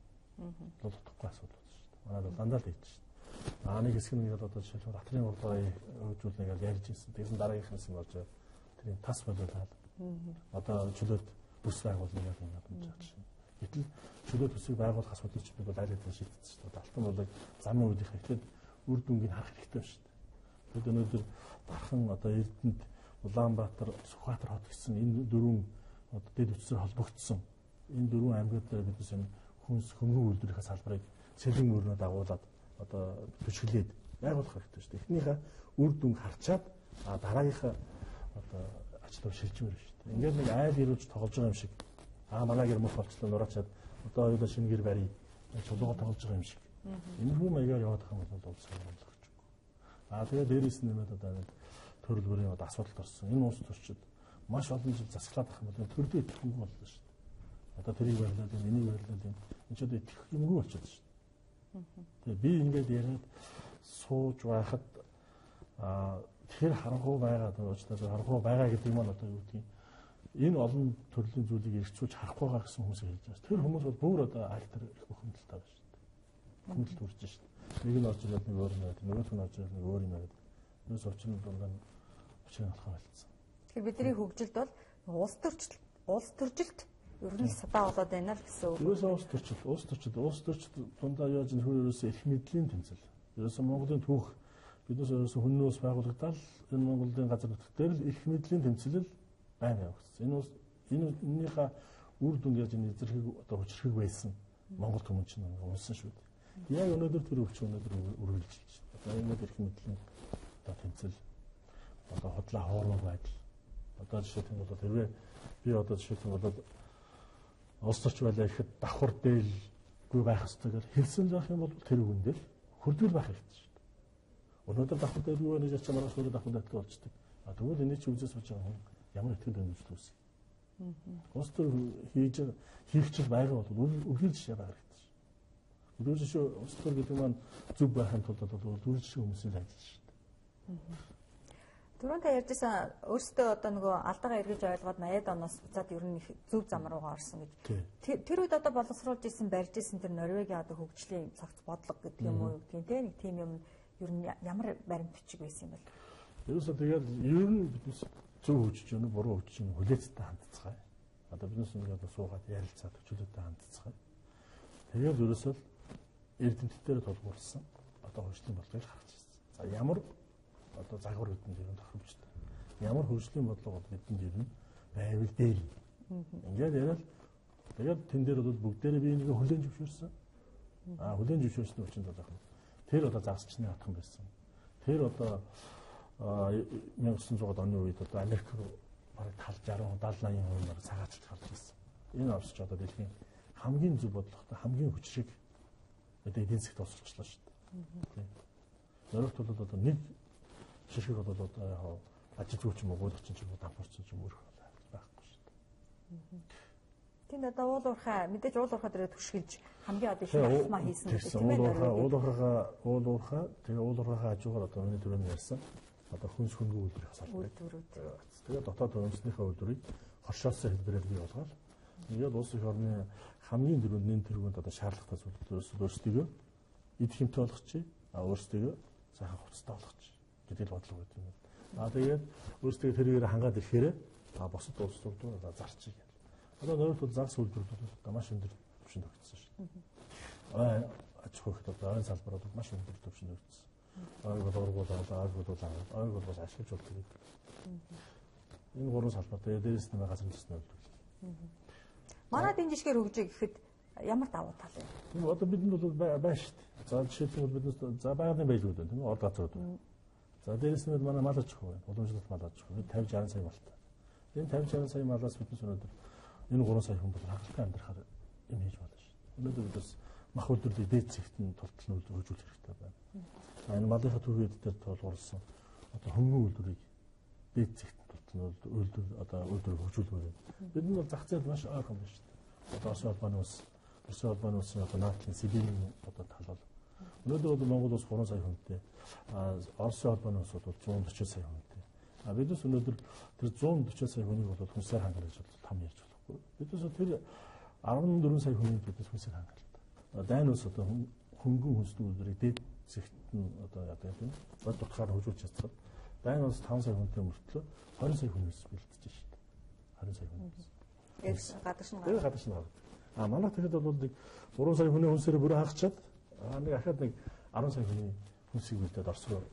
Бол утгагүй асуудал болно шүү дээ. Манай бол дандаа л хийж шүү дээ. А нэг хэсэг нь ингээд одоо жишээлбэл Атрын урлагийг хөгжүүлнэ гэж ярьж ирсэн. Тэгсэн дараагийнх нь болж тэрийг тас болиулаад одоо чөлөөт бүс байгуулна гэж ингээд унж байгаа чинь. Гэтэл чөлөөт бүсийг байгуулах асуудлыг чи бид бол аль хэдийн шийдсэн шүү дээ. Алтан булаг замын үеийнх эхлээд үр дүнгийг харах хэрэгтэй шүү дээ. Бид өнөөдөр дархан одоо Эрдэнэт, Улаанбаатар, Сүхбаатар хот гэсэн энэ дөрвөн одоо дэд үтсээр холбогдсон энэ дөрвөн аймагуд дээр биднес энэ хүнс хөнгөн үйлдвэрийнхээ салбарыг сэлэн мөрнөө дагуулад одоо түшиглээд байгуулах хэрэгтэй шүү дээ. Эхнийхээ үр дүнг харчаад дараагийнхаа одоо ажил руу шилжмээр шүү дээ. Ингээд нэг айл ирүүлж тоглож байгаа юм шиг аа манай гэр мөх болчлоо нураачаад одоо хоёулаа шинэ гэр барья чулуугаа тоглож байгаа юм шиг. Энэхүү маягаар яваад байгаа юм бол улс хөрөнгө. А тэгээ дээрээс нь нэмээд одоо нэг төрөл бүрийн одоо асуудалд орсон. Энэ улс төрчид маш олон жил засаглаад байх юм бол төрдөө итгэхгүй боллоо шүү дээ. Одоо тэрийг барилаад юм, энийг барилаад юм. Энэ ч одоо итгэх юмгүй болчиход шүү дээ. Тэгээ би ингээд яриад сууж байхад тэр харанхуй байгаа уучлаарай харанхуй байгаа гэдэг маань одоо юу гэдгийг энэ олон төрлийн зүйлийг эргцүүлж харахгүй байгаа гэсэн хүмүүс хэлж байгаа. Тэр хүмүүс бол бүр одоо альтер их бухимдалтай байна шүү дээ. Бухимдал төрж шүү дээ. Нэг нь орж ирээд нэг өөр юм яриад, нөгөөх нь орж ирээд нэг өөр юм яриад. Юус учир нь дундаа учир нь болохоо болцсон. Тэгэхээр бидний хөгжилд бол улс төржилт ер нь садаа болоод байна л гэсэн үг. Ерөөсөө улс төрчил дундаа яаж энэ хөр ерөөсөө эрх мэдлийн тэмцэл. Ерөөсөө Монголын түүх биднээс ерөөсөө хүннөөс байгуулагдаад энэ Монголын газар нутаг дээр л эрх мэдлийн тэмцэл байна явагдсан. Энэ улс энэнийхээ үр дүнд яаж энэ эзэрхэг одоо хүчрхэг байсан Монгол түмэн чинь унсан шүү дээ. Яг өнөөдөр тэр өвчин өнөөдөр үргэлжилж байна. Одоо ингээд эрх мэдлийн одоо тэмцэл одоо худлаа хоормог байдал. Одоо жишээлх юм бол хэрвээ би одоо жишээлх юм бол улс төрч байлаа гэхэд давхар дээлгүй байх ёстой гэж хэлсэн байх юм бол тэр үгэндээ л хүрдгэл байх хэрэгтэй шүү дээ. Өнөөдөр давхар дээлгүй байна гэж чамаас маргааш өөрөө давхар дээлгүй болчдөг. А тэгвэл энийг чи үзээ сууж байгаа хүн ямар итгэл үнэмшил үүсгэх. Улс төр хийх чиг байгаа бол үгээр жишээ байх хэрэгтэй. Үгээр жишээ улс төр гэдэг маань зөв байхын тулд бол үгээр жишээ хүмүүсийн ажил шүү дээ. Түрүүн та ярьжсэн өөрсдөө одоо нөгөө алдаагаа эргэж ойлгоод 80-ад оноос буцаад ер нь их зөв зам руугаа орсон гэж. Тэр үед одоо боловсруулж исэн барьж исэн тэр Норвегийн одоо хөгжлийн цогц бодлого гэдэг юм уу гэдгийг те нэг тийм юм ер нь ямар баримт бичиг байсан юм бол? Ерөөсөө тэгээд ер нь биднес зөв хөгжиж байна уу, буруу хөгжиж байна хүлээцтэй хандцгаая. Одоо биднес ингээд суугаад ярилцаад хүлээцтэй хандцгаая. Тэгээд ерөөсөө эрдэмтдээр тулгуурласан одоо хөгжлийн бодлогыг гаргаж ирсэн. За ямар одоо загвар бидэнд ер нь тохиромжтой. Ямар хөгжлийн бодлого бол бидэнд ер нь байвал дээр. Ингээд яриад тэгээд тэн дээр бол бүгдээрээ бие нэгэ хүлээн зөвшөөрсөн. А хүлээн зөвшөөрсөн учраас одоо яг тэр одоо загасчны отхон байсан. Тэр одоо 1900 оны үед одоо Америк руу бараг тал 60 70 80% бараг цагаачлж гарч ирсэн. Энэ орсч одоо дэлхийн хамгийн зөв бодлоготой хамгийн хүчрэг одоо эдийн засгт тусалчлаа шүү дээ. Норвегт бол одоо нэг ширхэг бол одоо яг ажил зүйч юм уу, гуйлагч юм уу, дампуурч юм уу байхгүй шүү дээ. Тэнд одоо уул уурхай мэдээж уул уурхай дээр түшгэлж хамгийн одоо их алхмаа хийсэн гэдэг тийм ээ. Уул уурхай тэгээ уул уурхайхаа хажуугаар одоо миний түрүүний ярьсан одоо хүнс хөнгөн үйлдвэрийн салбарыг. Тэгээ дотоод өмснийхээ үйлдвэрийг хоршоосон хэлбэрээр бий болгоод ингээд улс их орны хамгийн түрүүнд нэн тэргуунд одоо шаардлагатай зүйлүүд өөрсдийгөө идэх юмтай болгочих, а өөрсдийгөө сайхан хувцастай болгочих гэдэг л бодлого гэдэг юм. А тэгээд өөрсдөө тэрээр хангаад ирэхээр бусад улсууд руу зарчиг. Одоо Норвегид бол загас үйлдвэрлэл одоо маш өндөр түвшинд өгсөн шүү дээ. Ой аж ахуйд одоо ойн салбар бол маш өндөр түвшинд өгсөн. Ойг бол ургуул, ойг бол ойг бол бас ашиглаж болдог. Энэ гурван салбар тэгээ дээрээс нь газрын төсний үйлдвэрлэл. Манайд энэ жишгээр хөгжиж гэхэд ямар давуу тал вэ? Тийм одоо бидэнд бол байна шүү дээ. За жишээлбэл биднес за байгалийн байлгууд байна тийм үү? Од газрууд байна. За дээрээс нь манай мал аж ахуй байна. Уламжлалт мал аж ахуй. 50 60 сая малтай. Энэ 50 60 сая малаас биднес өнөөдөр энэ 3 сая хүн бол хангалттай амьдрахаар юм хийж болно шүү дээ. Өнөөдөр бид бас мах үйлдвэрлэлийг дээд зэгт нь тултал нь хөгжүүлэх хэрэгтэй байна. За энэ малынхаа түүхийд дээр тулгуурласан одоо хөнгөн үйлдвэрийг дээд зэгт нь тултал нь үйлдвэр одоо үйлдвэр хөгжүүлмээр байна. Бид нар бол зах зээл маш ойрхон байна шүү дээ. Одоо Оросын холбооны улс, Оросын холбооны улсын одоо НАТО-ын Сибирийн одоо тал бол өнөөдөр бол Монгол улс 3 сая хүнтэй, Оросын холбооны улс бол 140 сая хүнтэй. А биднес өнөөдөр тэр 140 сая хүнийг бол хүнсээр хангах гэж бол том ярьж болохгүй. Биднес тэр 14 сая хүнийг биднес хүнсээр хангалт. Дайн улс одоо хөнгөн хүнсний үйлдвэрийг дээд зэгт нь одоо яадаг юм. Бод утгаар хөгжүүлж чадсан. Дайн улс 5 сая хүнтэй мөртлөө 20 сая хүнээс бэлтэж шээ. 20 сая хүнээс. Яг гадагш нь. Яг гадагш нь гардаг. А манайх тэгэхэд бол нэг 3 сая хүний хүнсээр бүрэн хагчаад нэг ахаад нэг 10 сая хүний хүнсийг бэлдээд Орос руу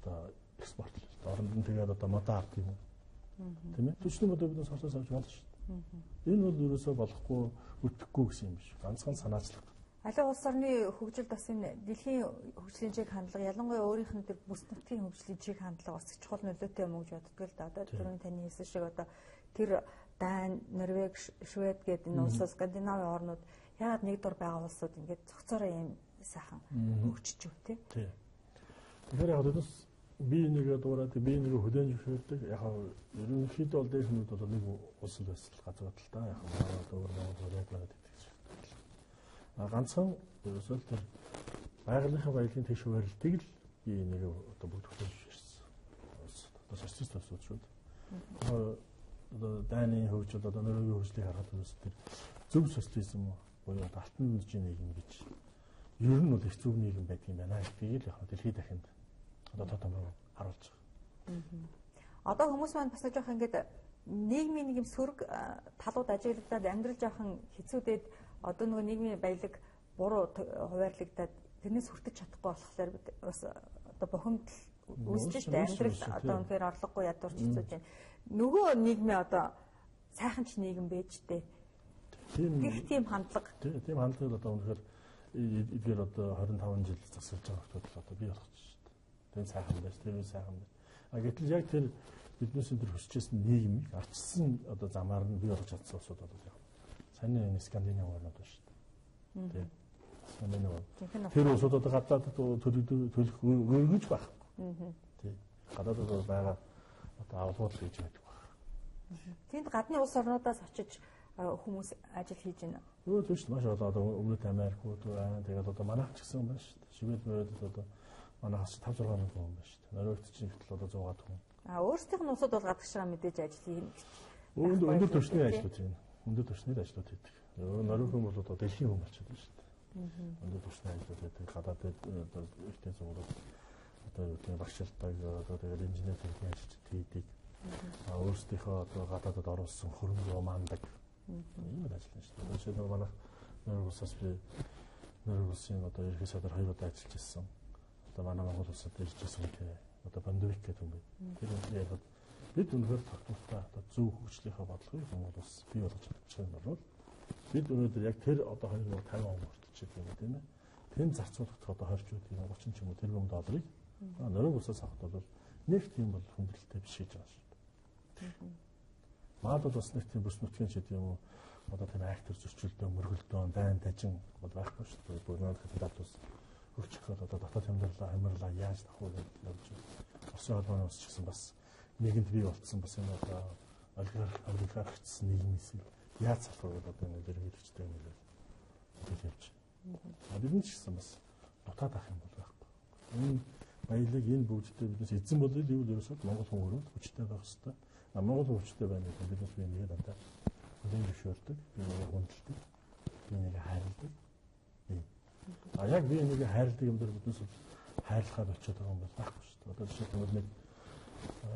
одоо экспортлоо. Оронд нь тэгээд одоо модоо авдаг юм уу? Тийм ээ. Төчнө модоо биднес Оросоос авч болно шүү дээ. Энэ бол ерөөсөө болохгүй, өтөхгүй гэсэн юм биш. Ганцхан санаачлах. Аливаа улс орны хөгжилд бас энэ дэлхийн хөгжлийн чиг хандлага, ялангуяа өөрийнх нь тэр бүс нутгийн хөгжлийн чиг хандлага бас чухал нөлөөтэй юм уу гэж боддог л да. Одоо түрүүн таны хэлсэн шиг одоо тэр Дани, Норвег, Швед гэдэг энэ улсууд, Скандинавын орнууд яагаад нэг дур байгаа улсууд ингээд цогцоороо ийм сайхан хөгжиж өв тий. Тий. Тэгэхээр яг биднес бие нэгэ дуурайд бие нэгэ хүлээн зөвшөөрдөг. Яг ерөнхийдөө бол дээш хүмүүс бол нэг улс л байсан газар л та. Яг манай өвөр Монгол яг байгаад байдаг шиг. А ганцхан ерөөсөө л тэр байгалийнхаа баялагын тэгш хуваарлтыг л бие нэгэ одоо бүгд хүлээн зөвшөөрсөн. Одоо социалист улсууд шүү дээ. Одоо Даны хөгжил, одоо Норвегийн хөгжлийг харахад ерөөсөө тэр зөв социализм буюу одоо алтан дүнжийн нийгэм гэж ер нь бол их зөв нийгэм байдаг юм байна гэдгийг л яг дэлхийд дахинд одоо тоо томроо харуулж байгаа. Одоо хүмүүс маань бас жоох ингээд нийгмийн нэг юм сөрөг талууд ажиглагдаад амьдрал жоохон хэцүүдэд одоо нөгөө нийгмийн баялаг буруу хуваарлагдаад тэрнээс хүртэж чадахгүй болохоор бид бас одоо бухимдал үүсэж штэ амьдрал одоо үнэхээр орлогогүй ядуурч хэцүүж байна. Нөгөө нийгмийн одоо сайхан ч нийгэм байж штэ. Тийм тийм хандлага. Тийм хандлагыг одоо үнэхээр эдгээр одоо 25 жил засалж байгаа хүмүүс одоо бий болгож штэ. Тэр сайхан байж, тэр сайхан байж. А гэтэл яг тэр биднээс тэр хүсэжсэн нийгмийг арчилсан одоо замаар нь бий болгож чадсан улсууд бол яг саяны энэ Скандинав орнууд байна шүү дээ. Тийм. Скандинав. Тэр улсууд одоо гадаадд төлөх өргөж байхгүй. Тийм. Гадаадд бол байгаа одоо авалгууд л хийж байдаг баг. Тэнд гадны улс орнуудаас очиж хүмүүс ажил хийж байна. Өө тийм шүү. Маш олон одоо Өмнөд Америкууд байна. Тэгээд одоо манайх ч гэсэн байна шүү дээ. Швед мөрөдөд одоо манайхаас 5 6 мянган хүн байна шүү дээ. Норвегт чинь гэтэл одоо 100 хүн. А өөрсдийнх нь улсууд бол гадагшаа мэдээж ажил хийнэ гэж. Өндөр түвшний ажлууд хийнэ. Өндөр түвшний ажлууд хийдэг. Норвег хүн бол одоо дэлхийн хүн болчиход байна шүү дээ. Өндөр түвшний ажлууд хийдэг. Гадаадд одоо ихтэй зураг одоо юу гэдэг багшилдаг одоо тэгээд инженер техникийн ажилчид хийдэг. А өөрсдийнхөө одоо гадаадд оруулсан хөрөнгө мандаг. Ийм л ажиллана шүү дээ. Жишээ нь манайх Норвег улсаас би Норвег улсын одоо ерөнхий сайдаар 2 удаа ажиллаж ирсэн. Одоо манай Монгол улсад ирж ирсэн хүн одоо Бондовик гэдэг хүн байна. Тэр хүн яг бид үнэхээр тогтвортой одоо зөв хөгжлийнхээ бодлогыг Монгол улс бий болгож чадчих юм бол бид өнөөдөр яг тэр одоо 2050 он хүртэл ч гэдэг юм тийм ээ. Тэнд зарцуулагдах одоо 20 ч гэдэг юм 30 ч юм уу тэрбум долларыг Норвег улсаас авахд бол нэг тийм бол хүндрэлтэй биш гэж байгаа шүү дээ. Маад бол бас нэг тийм бүс нутгийн ч гэдэг юм уу одоо тийм актер зөрчилдөөн, мөргөлдөөн, дайн дажин бол байхгүй шүү дээ. Бүр наад капитал ус хөгжих бол одоо дотоод хямралаа яаж авах вэ гэж явж байна. Оросын холбооны улс ч гэсэн бас нийгэмд бий болцсон бас энэ одоо олигархчсан нийгмээс яаж салах вэ гэдэг одоо энэ ерөнхийлөгчтэй юм л явж байна. Бид ч гэсэн бас дутаад авах юм бол байхгүй. Энэ баялаг энэ бүгдтэй биднес эзэн болъё гэвэл ерөөсөө Монгол хүн өөрөө хүчтэй байх ёстой. А Монгол хүн хүчтэй байна гэдэг биднес бие нэгэ дандаа хүлээн зөвшөөрдөг, бие нэгэ хүндэлдэг, бие нэгэ хайрладаг. А яг бие нэгэ хайрладаг юм дээр биднес хайрлахаа болчиход байгаа юм бол байхгүй шүү дээ. Одоо жишээлбэл нэг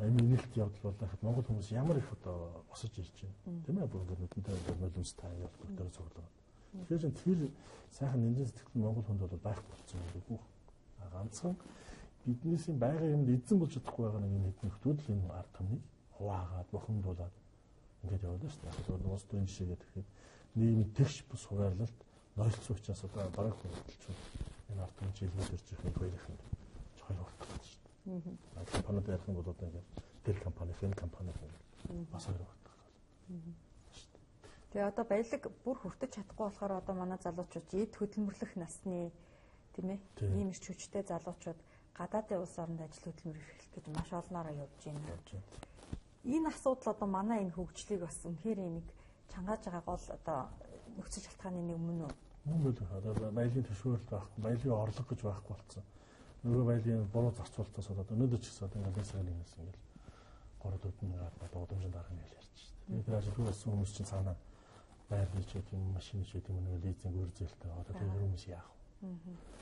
Эмнэлт явдал боллоо гэхэд Монгол хүмүүс ямар их одоо босож ирж байна. Тийм ээ, бүр нүдэнтэй нулимстай явдал бүгдээр цуглаа. Тэгэхээр чинь тэр сайхан нэмжин сэтгэл нь Монгол хүнд бол байхгүй болсон юм үгүй. Ганцхан биднээсийн байгаа юмд эзэн болж чадахгүй байгаа нэг юм хэдэн нөхдүүд л энэ ард түмнийг хуваагаад бухимдуулаад ингээд яваад шүү дээ. Яг улс төрийн жишээгээ тэгэхэд нийгмийн тэгш бус хуваарлалт ноёлцсон учраас одоо бараг хурдалчууд энэ ард түмэн чиглэл ирж ирэх хоёрын хоёр болтол шүү дээ. Компаниуд ярих юм бол одоо ингээд тэр компани, фэн компани бас хоёр болтол. Тэгээ одоо баялаг бүр хүртэж чадахгүй болохоор одоо манай залуучууд эд хөдөлмөрлөх насны тийм ээ ийм эрч хүчтэй залуучууд гадаадын улс оронд ажил хөдөлмөр эрхлэх гэж маш олноороо явж байна. Энэ асуудал одоо манай энэ хөгжлийг бас үнэхээр нэг чангааж байгаа гол одоо нөхцөл шалтгааны нэг мөн үү? Мөн байлгүй. Одоо баялагын төшөөрөл байхгүй, баялагын орлого гэж байхгүй болсон. Нөгөө баялагын буруу зарцуулалтаас болоод өнөөдөр ч гэсэн одоо ингээд сарын нэгнээс ингээд 3-4 мянган дуудамжинд дарга нэг ярьж шүү дээ. Тэгээд тэр ажилгүй болсон хүмүүс чинь цаанаа байр хийж гэдэг юм, машин хийж гэдэг юм, нөгөө лизинг үр зээлтэй одоо тэр хүмүүс яах вэ?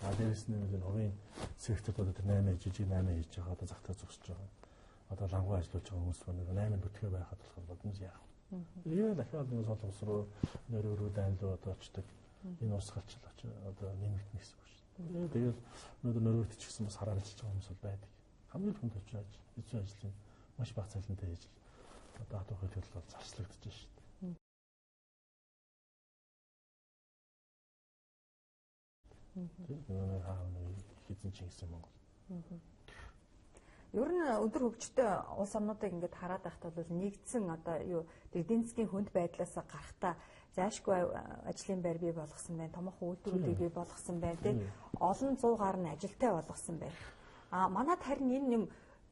А дээрэс нь энэ хувийн секторт одоо тэр 8 жижиг 8 хийж байгаа, одоо загтаа зогсож байгаа. Одоо лангуу ажиллаж байгаа хүмүүс нэг 8 бүтгээ байхад болохоор бодмос яах вэ? Тэгээ дахиад нэг солонгос руу нөрөөрөө дайн руу одоо очдог. Энэ улс галчил одоо нэмэгдэнэ гэсэн үг шүү дээ. Тэгэл өнөөдөр нөрөөрт ч гэсэн бас хараа ажиллаж байгаа хүмүүс бол байдаг. Хамгийн хүнд төвчний ажил, хэцүү ажлын маш бага цалинтай ажил одоо хатуу хөтөл бол зарчлагдаж шүү дээ. Тэр хаав нэг эзэн Чингисийн Монгол. Ер нь өндөр хөгжтэй улс орнуудыг ингээд хараад байхад бол нэгдсэн одоо юу эдийн засгийн хүнд байдлаас гарахтаа зайшгүй ажлын байр бий болгосон байна. Томоохон үйлдвэрүүдийг бий болгосон байна тий. Олон зуун гаруй ажилтай болгосон байна. А манад харин энэ юм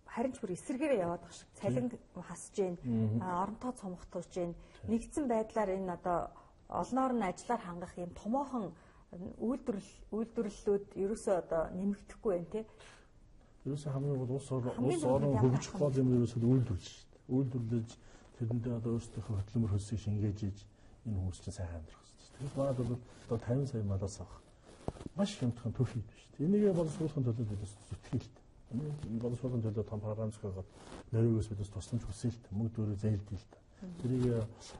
харин ч бүр эсрэгээрээ яваад байгаа шиг цалин хасж гин, оронтоо цомготуулж гин. Нэгдсэн байдлаар энэ одоо олноор нь ажиллаар хангах юм томоохон үйлдвэрлэлүүд ерөөсөө одоо нэмэгдэхгүй байна тий. Ерөөсөө хамгийн гол улс орон хөгжих гол юм ерөөсөө үйлдвэрлэж шүү дээ. Үйлдвэрлэж тэрэндээ одоо өөрсдийнхөө хөдөлмөр хөлсийг шингээж иж энэ хүмүүс чинь сайхан амьдрах хэрэгтэй. Тэгэхээр манайд бол одоо 50 сая малаас авах маш хямдхан төрх хийд биш шүү дээ. Энийгээ боловсруулахын төлөө бид зүтгэл л дээ. Энэ боловсруулахын төлөө том програм зохиогоод нөрөөгөөс бидээс тусламж хүсээл л дээ. Мөнгө төгрөг зээлдэл л дээ. Тэрийг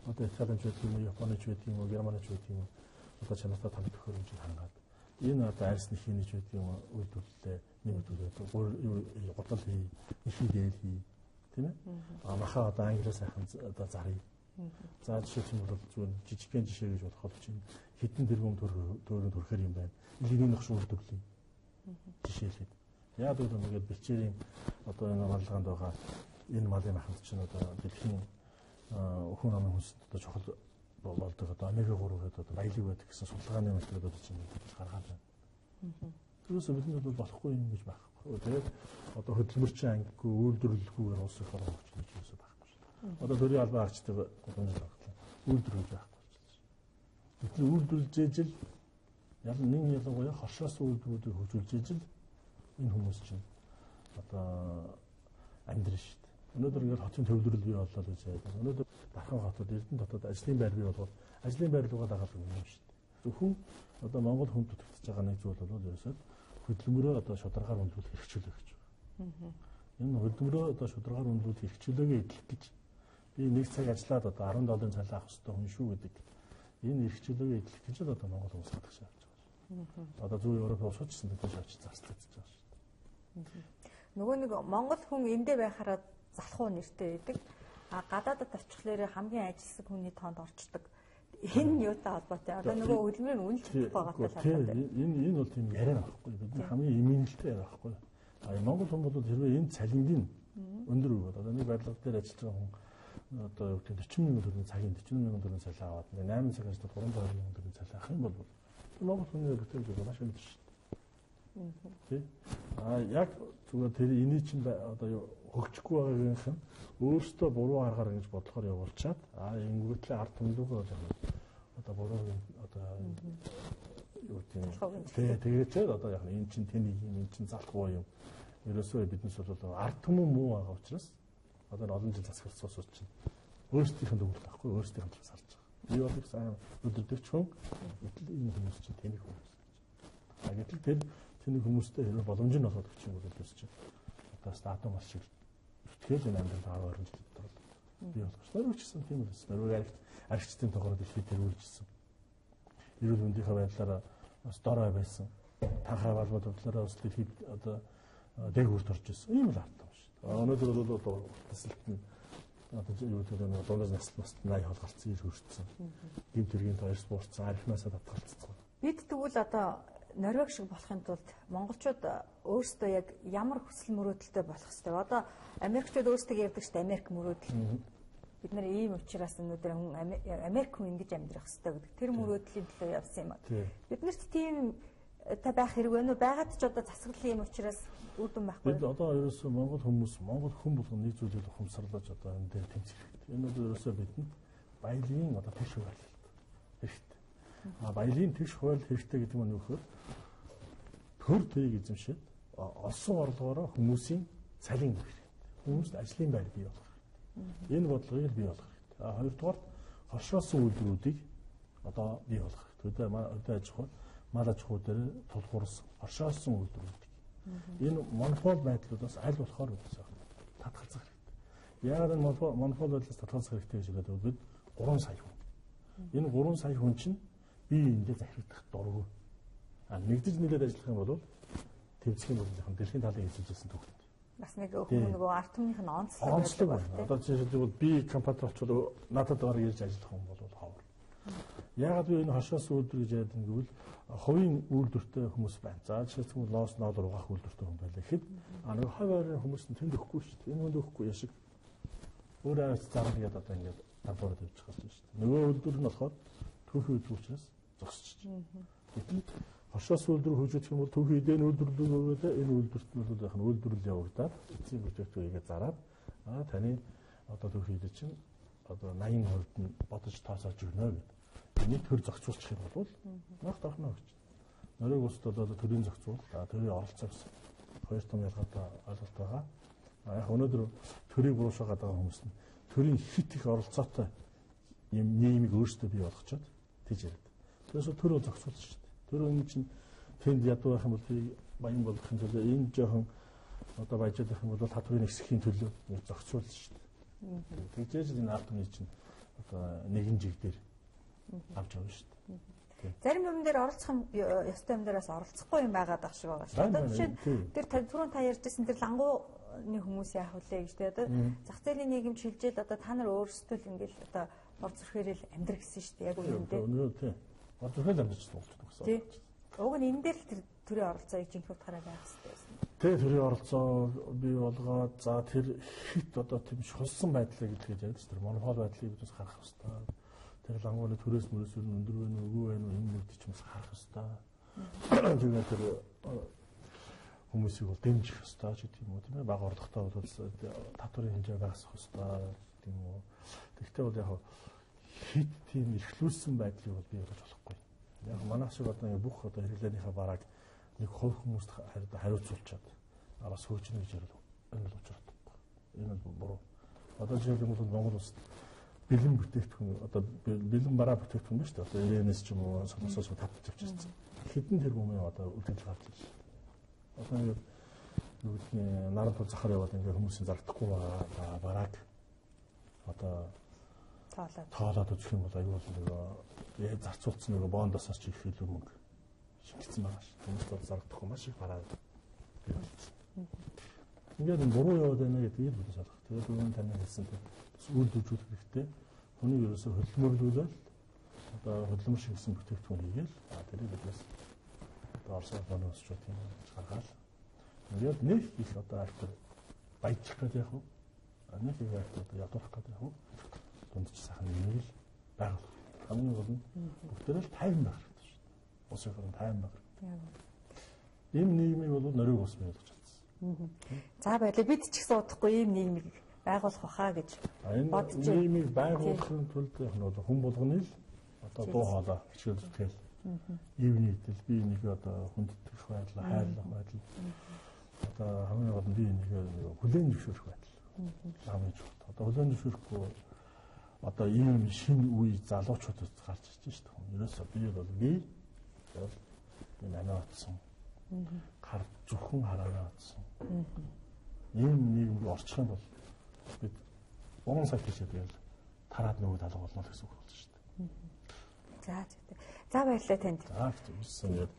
одоо Италианч байдаг юм уу, Японыч байдаг юм уу, Германыч байдаг юм уу одоо чанартай том төхөөрөмжийг хангаад энэ одоо арьс нэхийнэж байдаг юм үйлдвэрлэлээ нэмэгдүүлээд гутал хий, нэхий дээл хий, тийм ээ. А маха одоо англиар сайхан одоо зарыг. За жишээ нь бол зүгээр жижигхэн жишээ гэж бодоход чинь хэдэн тэрбум төгрөг төрөхөр юм байна. Илгийн нөхш үйлдвэрлэе. Жишээлээд. Яг гэвэл ингээд бичээрийн одоо энэ маллаганд байгаа энэ малын маханд чинь одоо дэлхийн хүн амын хүнсэнд одоо чухал болдог одоо омега 3 гэдэг одоо баялаг байдаг гэсэн судалгааны материалууд чинь гаргаад байна. Тэрээс бидэнд бол болохгүй юм гэж байхгүй. Тэгээд одоо хөдөлмөрчин ангигүй, үйлдвэрлэлгүйгээр улс их орон хөгжих гэж юусоо байхгүй шүү дээ. Одоо төрийн албан арчтай гудамжид багтлаа. Үйлдвэрлэж байхгүй болчихсон. Гэтэл үйлдвэрлэж ижил нэг ялангуяа хоршоос үйлдвэрүүдийг хөгжүүлж ижил энэ хүмүүс чинь одоо амьдрын шүү дээ. Өнөөдөр ингээд хотын төвлөрөл бий боллоо гэж яриад. Өнөөдөр Дархан хотод, Эрдэнэ хотод ажлын байр бий болгоод ажлын байр руугаа дагаад өгнө юм шүү дээ. Зөвхөн одоо Монгол хүн дутагдж байгаа нэг зүйл бол ерөөсөө хөдөлмөрөө одоо шударгаар үнэлэх хэрэгчлээ гэж байна. Энэ хөдөлмөрөө одоо шударгаар үнэлэх хэрэгчлээгээ эдлэх гэж би нэг цаг ажиллаад одоо 10 долларын цалин авах ёстой хүн шүү гэдэг энэ хэрэгчлээгээ эдлэх гэж л одоо Монгол хүмүүс хадагшаа авч байгаа шүү. Одоо зүүн Европ улсууд ч гэсэн тэдний шавч зарцлагдаж байгаа шүү дээ. Нөгөө нэг Монгол хүн эндээ байхаараа залхуу нэртэй байдаг. А гадаадад очихлоор хамгийн ажилсаг хүний тоонд орчдөг. Энэ юутай холбоотой? Одоо нөгөө хөдөлмөрийг үнэлж чадахгүй байгаатай холбоотой. Энэ бол тийм яриа байхгүй. Бидний хамгийн эмгэнэлтэй яриа байхгүй. А Монгол хүн бол хэрвээ энэ цалингийн өндөр өгөөд одоо нэг барилга дээр ажиллаж байгаа хүн одоо юу гэдэг 40 мянган төгрөгийн цагийн 40 мянган төгрөгийн цалин аваад 8 цаг ажиллаад 320 мянган төгрөгийн цалин авах юм бол Монгол хүний бүтээл маш өндөр шүү дээ. Тий. А яг зүгээр тэр эний чинь одоо юу хөгжихгүй байгаагийнх нь өөртөө буруу аргаар ингэж бодлохоор явуулчаад ингэвэтлээ ард түмлүүгээ бол одоо буруу одоо юу гэдэг юм тий тэгээчээд одоо яг энэ чинь тэнийг юм энэ чинь залхуу юм ерөөсөө биднес бол ард түмэн муу байгаа учраас одоо олон жил засагласан улсууд чинь өөрсдийнх нь дүгнэлт байхгүй өөрсдийнх нь талаас харж байгаа. Би бол их сайн өдөрдөгч хүн гэтэл энэ хүмүүс чинь тэнэг хүмүүс гэж. А гэтэл тэр тэнэг хүмүүстэй хэрвээ боломж нь болоод өгчих юм бол бас чинь одоо статум маш шиг Тэгэхээр энэ амьдрал 10 20 жил дотор бий болох ш. Норвег ч гэсэн тийм л байсан. Норвег аригчдын тоогоор дэлхийд тэргүүлжсэн. Эрүүл мэндийнхээ байдлаараа бас дорой байсан. Танхай балмад байдлаараа бас дэлхийд одоо дээгүүрт орж ирсэн. Ийм л ард юм шүү дээ. Өнөөдөр бол тасалт нь одоо юу гэдэг нь дундаж наслт нас 80 холгалцсан, ир хөрцсөн. Гэмт хэргийн тоо эрс буурсан, архинаасаа татгалцсан. Бид тэгвэл одоо Норвег шиг болохын тулд монголчууд өөрсдөө яг ямар хүсэл мөрөөдөлтэй болох ёстой вэ? Одоо Америкчууд өөрсдөө ярьдаг шүү дээ, Америк мөрөөдөл. Бид нар ийм учраас өнөөдөр хүн Америк хүн ингэж амьдрах ёстой гэдэг тэр мөрөөдлийн төлөө явсан юм аа. Бид нарт тийм та байх хэрэг байна уу? Байгаад ч одоо засаглалын юм учраас үр дүн байхгүй. Бид одоо ерөөсөө монгол хүмүүс, монгол хүн болгон нэг зүйлийг ухамсарлаж одоо энэ дээр тэмцэх хэрэгтэй. Энэ бол ерөөсөө бидэнд баялгийн одоо тэгш хуваарлалт хэрэгтэй. А баялгийн тэгш хуваарлалт хэрэгтэй гэдэг нь юу гэхээр төр тийг эзэмшээд олсон орлогоороо хүмүүсийн цалин өгөх хэрэгтэй. Хүмүүст ажлын байр бий болох хэрэгтэй. Энэ бодлогыг бий болгох хэрэгтэй. А хоёрдугаар хоршоосон үйлдвэрүүдийг одоо бий болгох хэрэгтэй. Хөдөө аж ахуй, мал аж ахуй дээр тулгуурсан хоршоосон үйлдвэрүүдийг. Энэ монопол байдлуудаас аль болохоор бидээс татгалзах хэрэгтэй. Яагаад энэ монопол байдлаас татгалзах хэрэгтэй гэж хэлээд бид 3 сая хүн. Энэ 3 сая хүн чинь бие биендээ захирагдах дургүй. А нэгдэж нийлээд ажиллах юм бол тэмцэх юм бол дэлхийн талыг эзэлжсэн төгөлт. Бас нэг хүн нөгөө ард түмнийх нь онцлог байна. Одоо жишээлбэл би компани очвол надад бараг ирж ажиллах хүн бол ховор. Яагаад би энэ хошоос үйлдвэр гэж яриад гэвэл хувийн үйлдвэртэй хүмүүс байна. За жишээлбэл лоос ноол угаах үйлдвэртэй хүн байлаа гэхэд а нэг хов ойрын хүмүүс нь тэнд өгөхгүй шүү дээ. Энэ хүнд өгөхгүй яшиг өөр авч зарна гэдээ одоо ингээд дампуураад явж байгаа юм шүү дээ. Нөгөө үйлдвэр нь болохоор түүхий үйлдвэр учраас зогсчих. Гэтэл хошоос үйлдвэр хөгжүүлэх юм бол түүхий эдийн үйлдвэрлэл өгөөд энэ үйлдвэрт нь бол яг нь үйлдвэрлэл явагдаад эцсийн бүтээгдэхүүнийгээ зараад а таны одоо түүхий эдийн чинь одоо 80% нь бодож тооцоож өгнө гэдэг. Энийг төр зохицуулчих юм бол нөх дорно гэж. Норвег улсад бол төрийн зохицуул, төрийн оролцоо гэсэн хоёр том ялгаатай ойлголт байгаа. Яг өнөөдөр төрийг буруушаагаад байгаа хүмүүс нь төрийн хит их оролцоотой юм нийгмийг өөрсдөө бий болгочоод тийж яриад. Тэрээс төр бол зохицуулж шүү дээ. Тэр өмнө чинь тэнд ядуу байх юм бол тэрийг баян болгохын төлөө энэ жоохон одоо баяжуулах юм бол татврын нисэхийн төлөө нэг зохицуулж шүү дээ. Тэгжээж энэ ард түмний чинь одоо нэгэн жиг дээр авч явна шүү дээ. Зарим юм дээр оролцох юм ёстой юм дээр бас оролцохгүй юм байгаад ах шиг байгаа шүү дээ. Одоо жишээ нь тэр түрүүн та ярьжсэн тэр лангууны хүмүүс яах вүлээ гэж дээ. Одоо зах зээлийн нийгэмд шилжээл одоо та нар өөрсдөө л ингээл одоо бор зүрхээрэл амьдрах гэсэн шүү дээ. Яг үнэндээ. Тийм. Бор зүрхээрэл амьдарч болчихдог гэсэн. Тийм. Уг нь энэ дээр л тэр төрийн оролцоо жинхэнэ утгаараа байх хэрэгтэй байсан. Тэ төрийн оролцоо бий болгоод за тэр хит одоо тийм шулсан байдлыг гэж яриад тэр монопол байдлыг бид бас харах хэрэгтэй. Тэр лангууны төрөөс мөрөөс нь өндөр байна уу, үгүй байна уу, юм нүд ч бас харах хэрэгтэй. Тэгээд тэр хүмүүсийг бол дэмжих хэрэгтэй ч гэдэг юм уу, тийм ээ. Бага орлоготой бол татварын хэмжээ багасгах хэрэгтэй гэдэг юм уу. Тэгвэл бол яг хит тийм эрхлүүлсэн байдлыг бол бий болгож болохгүй. Яг манайх шиг одоо бүх одоо хэрэглээнийхээ барааг нэг хувь хүмүүст хариуцуулчаад араас хөгжинэ гэж яриад энэ бол учирдаггүй. Энэ бол буруу. Одоо жишээлбэл Монгол улсад бэлэн бүтээгдэхүүн одоо бэлэн бараа бүтээгдэхүүн биш үү? Одоо Ирэнээс ч юм уу Солонгосоос татж авчирсан. Хэдэн тэрбумын одоо үлдэгдэл гарч ирж байна. Одоо ингээд юу гэдгийг наран тул захаар яваад ингээд хүмүүсийн зарагдахгүй байгаа барааг одоо тоолоод үзэх юм бол аюул бол нөгөө зарцуулсан нөгөө бондосоос ч их илүү мөнгө шингэсэн байгаа ш. Хүмүүст бол зарагдахгүй маш их бараа бий болсон. Ингээд буруу яваад байна гэдгийг бид ойлгох. Тэгээд өмнө таны хэлсэн бас үйл дүүжүүлэх хэрэгтэй. Хүнийг ерөөсөө хөдөлмөрлүүлэл одоо хөдөлмөр шингэсэн бүтээгдэхүүн хийгээл тэрийг биднээс одоо Орос улсын улсчууд юм гаргаал. Ингээд нэг их одоо альтер баяжчих гэдэг яг уу. Нэг их альтер одоо ядуурах гэдэг яг уу. Дундч сайхан нэг л байгуулах. Хамгийн гол нь бүгдээрээ л тайван байх хэрэгтэй шүү дээ. Улсын хорон тайван байх хэрэгтэй. Ийм нийгмийг бол Норвег улс бий болгож чадсан. За баярлалаа. Бид ч гэсэн удахгүй ийм нийгмийг байгуулах баха гэж бодож байна. Энэ нийгмийг байгуулахын тулд яг нь бол хүн болгоны л одоо дуу хоолой хичээл зүтгэл. Ив нийтэл бие нэг одоо хүндэтгэх байдал, хайрлах байдал. Одоо хамгийн гол нь бие нэг хүлээн зөвшөөрөх байдал. Хамгийн чухал. Одоо хүлээн зөвшөөрөхгүй одоо ийм шинэ үе залуучууд гарч ирж шүү дээ. Ерөөсөө би бол би энэ амиа утсан. Хар зөвхөн хараанаа утсан. Ийм нийгэмд орчих юм бол Бид 3 сая тийшээ тэгэл тараад нөгөө алга болно л гэсэн үг болно шүү дээ. За зүйтэй. За баярлалаа танд. За ингээд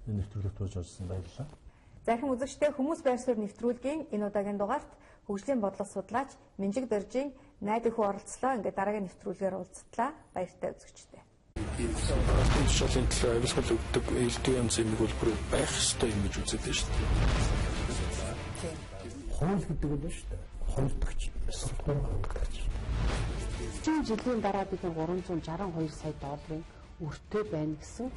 энэ нэвтрүүлэгт тууж орсон баярлалаа. За эрхэм үзэгчдээ, хүмүүс байр суурь нэвтрүүлгийн энэ удаагийн дугаарт хөгжлийн бодлого судлаач Менжиг Доржийн найд хүү оролцлоо. Ингээд дараагийн нэвтрүүлгээр уулзтлаа. Баяртай үзэгчдээ. Алтан тушаалын төлөө авилгал өгдөг элдв янзын нэг бол бүр байх ёстой юм гэж үздэг шүү дээ. Хууль гэдэг нь шүү дээ. Хуульдагч, сургууль хуульдагч. 30 жилийн дараа бид 362 сая долларын өртөө байна гэсэн.